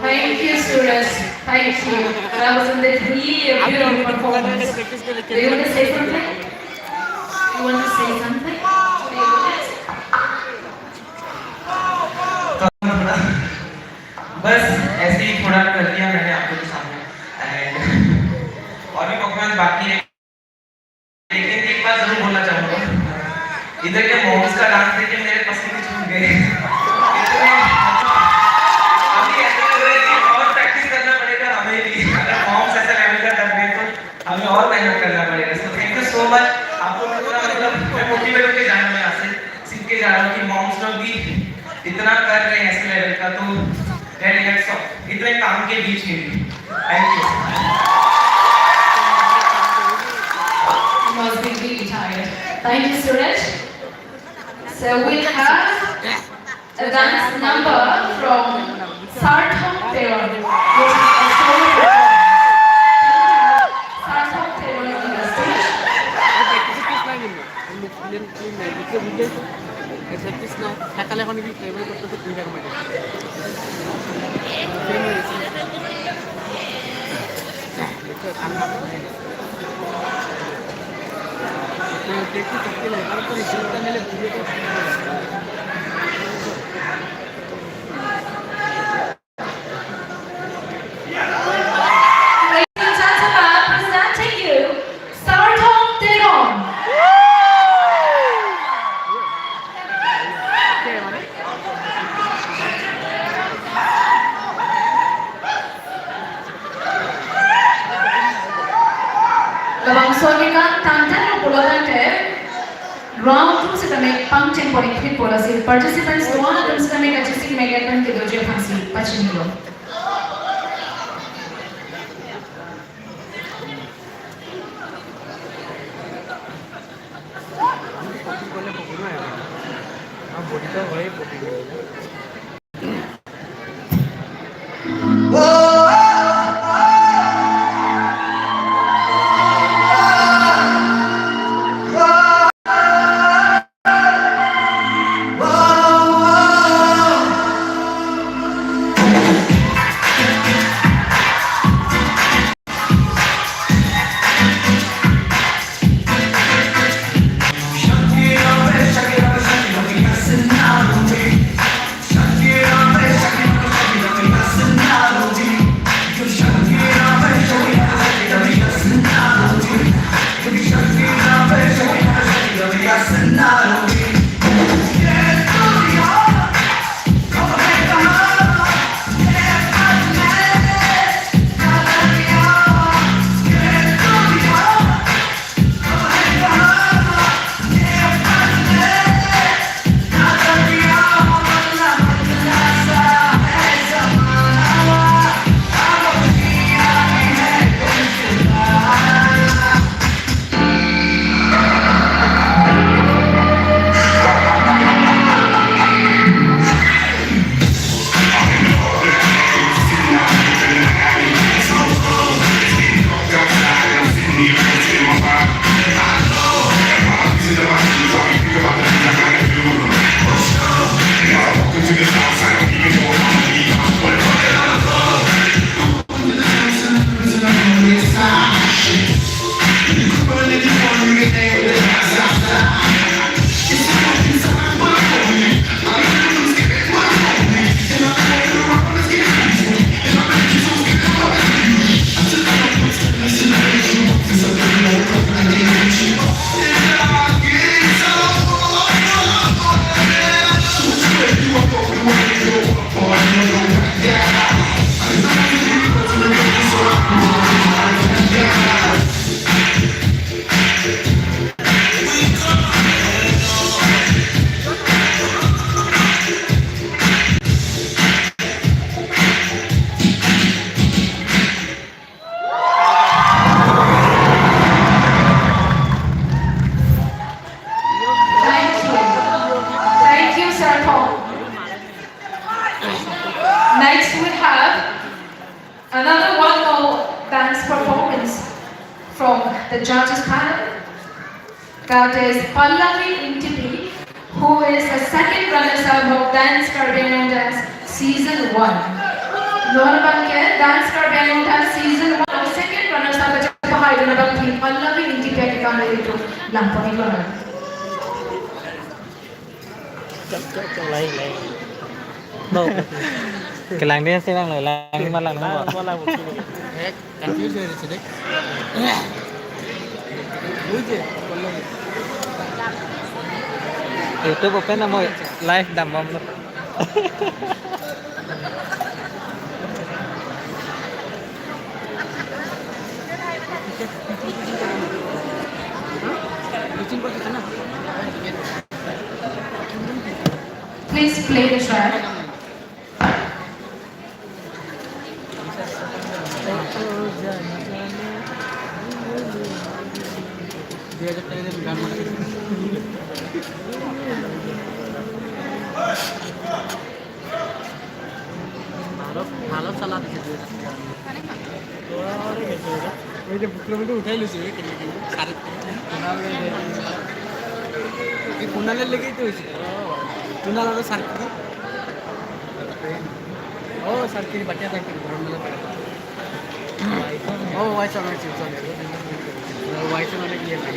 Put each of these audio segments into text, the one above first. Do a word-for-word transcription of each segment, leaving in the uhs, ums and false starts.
Thank you, Suraj. Thank you. That was indeed really a beautiful performance. Do you want to say something? You want to say something? बस ऐसे ही थोड़ा कर दिया मैंने आप लोग के सामने। And और भी परफॉर्मेंस बाकी है, लेकिन एक बात जरूर बोलना चाहूंगा, इधर के मॉम्स का डांस देख के मेरे पसीने छूट गए। इतने, अभी ऐसा लग रहा है कि और प्रैक्टिस करना पड़ेगा हमें भी। अगर मॉम्स ऐसा लेवल का कर रहे हैं तो हमें और मेहनत करना पड़ेगा। So thank you so much। आपको कितना, मतलब, मैं मोटिवेट होके जा रहा हूँ यहाँ से, सीख के जा रहा हूँ कि मॉम्स लोग भी इतना कर रहे हैं ऐसे लेवल का, तो really hats off। इतने काम के बीच में भी। Thank you। You must be really tired. Thank you, Suraj. So we have a dance number from Sarthak Teron, which is a solo performer. Can we have Sarthak Teron on the stage? Ladies and gentlemen, presenting you Sarthak Teron. Labangso aningkan tangtang lo pulo tangte, round two sitame pangcheng pon-ikphit pulo si participants do-an atum sitame kachisik me atum kedoji aphansi pachinilo. Thank you. Thank you, Sarthom. Next, we have another one more dance performance from the judges panel. That is Pallavi Ingtipi, who is the second runners-up of Dance Karbi Anglong Dance Season one. Non abangke Dance Karbi Anglong Dance Season one second runners-up aja pahai dun abang team Pallavi Ingtipi ke kami itu lamponi kono. Cok, cok, cok, lain, lain. Bo. Kelang dia sih, Bang, lo, lang, malang, malang, malang. Eh, confuse ya, sedek. Buje, Pallavi. YouTube open na mo live dambom lo. Please play the track. ভালো, ভালো চালাতে। এই যে বুকলো মধ্যে উঠাই লৈছে, এই কেনে কেনে, চাৰি। এই কুণালে লেগেই তো হৈছে। কুণাল আৰু চাৰি। অ, চাৰি, বাকী এটা কি ঘৰ মেলা। অ, ৱাইছ, ৱাইছ, ৱাইছ। ৱাইছ মানে কি আছে?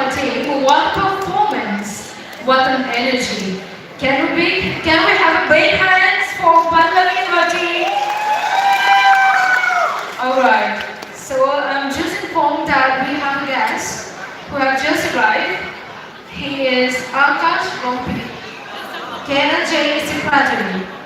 What a, what performance! What an energy! Can we be, can we have a big hands for Pallavi Vati? All right. So I'm just informed that we have a guest who have just arrived. He is Akash Rongpi, K N L J Secretary.